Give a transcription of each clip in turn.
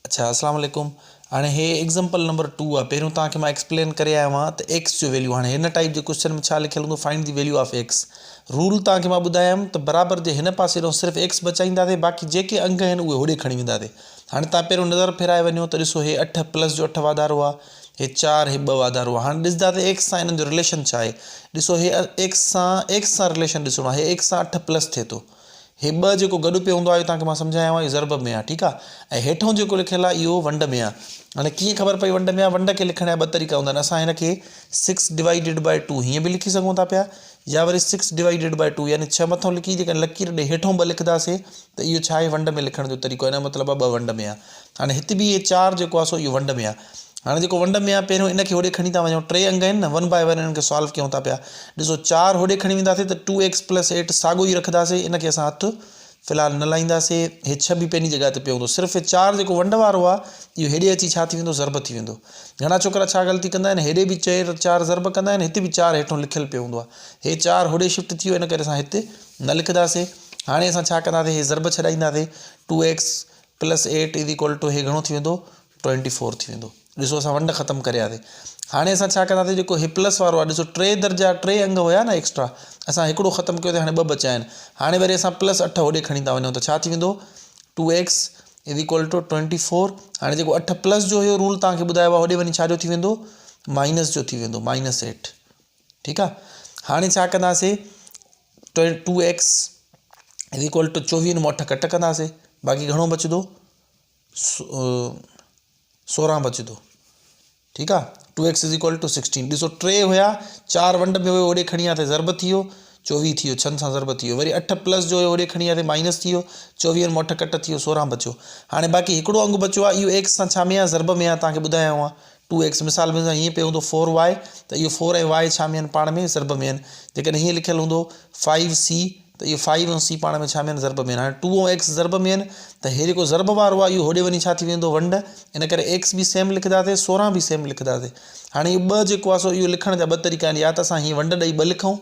اڇا اسلام عليڪم هاڻي هي ايگزامپل نمبر ٽو آ پهريون توهان کي مان ايڪسپلين ڪري آيو آهيان ته ايڪس جو ويليو هاڻي هن ٽائيپ جي ڪوشچن ۾ ڇا لکيل هوندو find the value of x rule توهان کي مان ٻڌايم ته برابر جي هن پاسي ڏانهن صرف ايڪس بچائينداسي باقي جيڪي انگ آهن اهي هوڏي کڻي وينداسي هاڻي توهان پهريون نظر ڦيرائي وڃو ته ڏسو هي اٺ پلس جو اٺ واڌارو آ هي چار هي ٻه واڌارو آ هاڻي ڏسنداسي ايڪس سان انهن جو رليشن ڇا آهي ڏسو هي ايڪس سان ايڪس سان رليشن ڏسڻو آهي هي ايڪس سان اٺ پلس ٿئي ٿو هي ٻه جيڪو گڏ پيو هوندو آهي اهو توهان کي مان سمجهايو آهي اهو ضرب ۾ آهي ٺيڪ آهي ۽ هيٺئون جيڪو لکيل آهي اهو ونڊ ۾ آهي هاڻي ڪيئن خبر پئي ونڊ ۾ آهي ونڊ کي لکڻ جا ٻه طريقا هوندا آهن اسان هن کي سڪس ڊوائيڊيڊ بائي ٽو هيئن به لکي سگهون ٿا پيا يا وري سڪس ڊوائيڊيڊ بائي ٽو يعني ڇهه مٿئون لکي جيڪڏهن لڪير ڏئي هيٺئون ٻه لکنداسي ته اهو ڇا آهي ونڊ ۾ لکڻ جو طريقو آهي ان جو مطلب آهي ٻه ونڊ ۾ آهي هاڻي هت به اهي چار جيڪو آهي سو اهو ونڊ ۾ آهي هاڻي جيڪو ونڊ ۾ آهي پهريون ان کي هوڏي کڻي ٿا وڃون ٽي انگ آهن نه ون باء ون انهن کي سالو ڪيون ٿا پيا ڏسو چار هوڏي کڻي وينداسي ته ٽو ايڪس پلس ايٽ ساڳو ئي رکنداسي ان کي اسان هٿ في الحال نه لائينداسي هي ڇهه به پنهنجي جڳهه تي پيو هوندو صرف هي چار جيڪو ونڊ وارو آهي اهو هيڏي اچي ڇا ٿي ويندو ضرب ٿي ويندو گهڻا ڇوڪرا ڇا غلطي ڪندا آهن هيڏي به چير چار ضرب ڪندا آهن هتي به چار هيٺون لکيل پيو هوندو آهي هي چار هوڏي شفٽ ٿي ويو ان ڪري اسان هتي نه لکنداسي هاڻي اسان ڇا ڪنداسي هي ضرب ڇڏائينداسي two x plus eight is equal to هي گهڻو ٿي ويندو ٽوئنٽي فور ٿي ويندو. ڏسو اسان ونڊ ختم ڪري آياسي. هاڻي اسان ڇا ڪنداسين جيڪو هي پلس وارو آهي ڏسو ٽي درجا ٽي انگ هيا نه ايڪسٽرا اسان هڪڙو ختم ڪيو ته هاڻي ٻه بچيا آهن. هاڻي وري اسان پلس اٺ هوڏي کڻي ٿا وڃون ته ڇا ٿي ويندو two x is equal to twenty four هاڻي جيڪو اٺ پلس جو هيو رول توهان کي ٻڌايو آهي هوڏي وڃي ڇا جو ٿي ويندو مائنس جو ٿي ويندو مائنس ايٽ ٺيڪ آهي هاڻي ڇا ڪنداسين two x is equal to چوويهن مان اٺ ڪٽ ڪنداسين باقي گهڻو بچندو 16 بچي ٿو ٺيڪ آ two x is equal to sixteen ڏسو ٽي هيا چار ونڊ ۾ هيو هوڏي کڻي آيا ته ضرب ٿي ويو چوويهه ٿي ويو ڇهن سان ضرب ٿي ويو وري اٺ پلس جو هيو هوڏي کڻي آيا ته مائنس ٿي ويو چوويهن مان اٺ ڪٽ ٿي ويو سورهن بچيو هاڻي باقي هڪڙو انگ بچيو آ اهو ايڪس سان ڇا ۾ آ ضرب ۾ آ توهان کي ٻڌايو آ ٽو ايڪس مثال ۾ هيئن پيو هوندو فور واء ته اهو فور ۽ واء ڇا ۾ آهن پاڻ ۾ ضرب ۾ آهن جيڪڏهن هيئن لکيل هوندو فائيو سي ته اهو فائيو ۽ سي پاڻ ۾ ڇا ۾ آهن ضرب ۾ آهن هاڻي ٽو ۽ ايڪس ضرب ۾ آهن ته هي جيڪو ضرب وارو آهي اهو هوڏي وڃي ڇا ٿي ويندو ونڊ ان ڪري ايڪس به سيم لکنداسين 16 به سيم لکنداسين هاڻي اهو ٻه جيڪو آهي سو اهو لکڻ جا ٻه طريقا آهن يا ته اسان هيئن ونڊ ڏئي ٻه لکون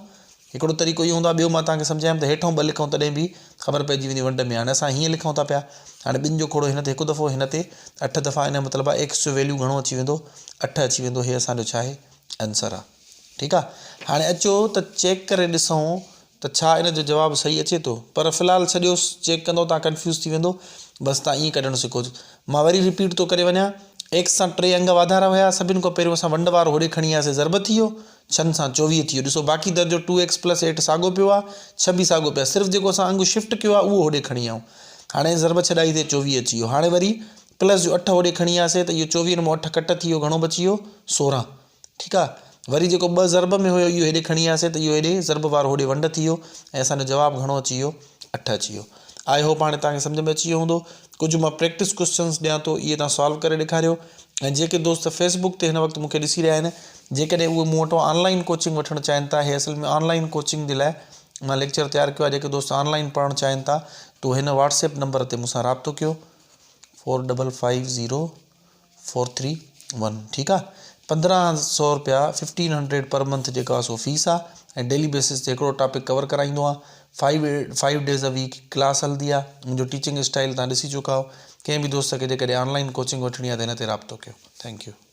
هڪڙو طريقو اهو هوندو آهي ٻيو مان توهان کي سمجهايم ته هيٺون ٻه لکون تڏهن به خبر پئجي ويندي ونڊ ۾ هاڻي اسان هيئن لکون ٿا پيا هاڻي ٻن جو کوڙو هن تي هڪ دفعو هن تي اٺ دفعا ان جو مطلب آهي ايڪس جو ويليو گهڻو اچي ويندو اٺ اچي ويندو هي اسان جو ڇا آهي آنسر آهي ٺيڪ آهي هاڻي اچو ته چيڪ ڪري ڏسون ته ڇا ان جو جواب صحيح اچي ٿو؟ پر في الحال ڇڏيوس، چيڪ ڪندو تان ڪنفيوز ٿي ويندو، بس تان ائين ڪڍڻ سکو. مان وري رپيٽ ٿو ڪري وڃان، ايڪس سان ٽي انگ واڌارا هيا، سڀن کان پهريون اسان ونڊ وارو هوڏي کڻي آياسين ضرب ٿي ويو، ڇهن سان 24 ٿي ويو، ڏسو باقي درجو ٽو ايڪس پلس ايٽ ساڳو پيو آ، ڇهه به ساڳو پيو آ، صرف جيڪو اسان انگ شفٽ ڪيو آ اهو هوڏي کڻي آيون. هاڻي ضرب ڇڏائي ٿي 24 اچي ويو. هاڻي وري پلس جو اٺ هوڏي کڻي آياسين ته اهو چوويهن مان اٺ ڪٽ ٿي ويو گهڻو بچي ويو 16. ٺيڪ آ وري جيڪو ٻه ضرب ۾ هيو اهو هيڏي کڻي آياسين ته اهو هيڏي ضرب وارو هوڏي ونڊ ٿي ويو ۽ اسان جو جواب گهڻو اچي ويو اٺ اچي ويو I hope هاڻي توهان کي سمجهه ۾ اچي ويو هوندو ڪجهه مان پريڪٽس ڪوشچنس ڏيان ٿو اهي توهان سالو ڪري ڏيکاريو ۽ جيڪي دوست فيس بڪ تي هن وقت مون کي ڏسي رهيا آهن جيڪڏهن اهي مون وٽان آن لائن ڪوچنگ وٺڻ چاهين ٿا هي اصل ۾ آن لائن ڪوچنگ جي لاء مان ليڪچر تيار ڪيو آهي جيڪي دوست آن لائن پڙهڻ چاهين ٿا تو هن واٽس ايپ نمبر تي مون سان رابطو ڪيو four double five zero four three one ٺيڪ آ 1500 روپيا ففٽين هنڊريڊ پر منٿ جيڪا سو فيس آ ۽ ڊيلي بيسس تي هڪڙو ٽاپڪ ڪور ڪرائيندو آ five five days a week class هلندي آ منهنجو ٽيچنگ اسٽائل تان ڏسي چڪا آهيو ڪنهن به دوست کي جيڪڏهن آن لائن ڪوچنگ وٺڻي آ ته هن تي رابطو ڪيو thank you.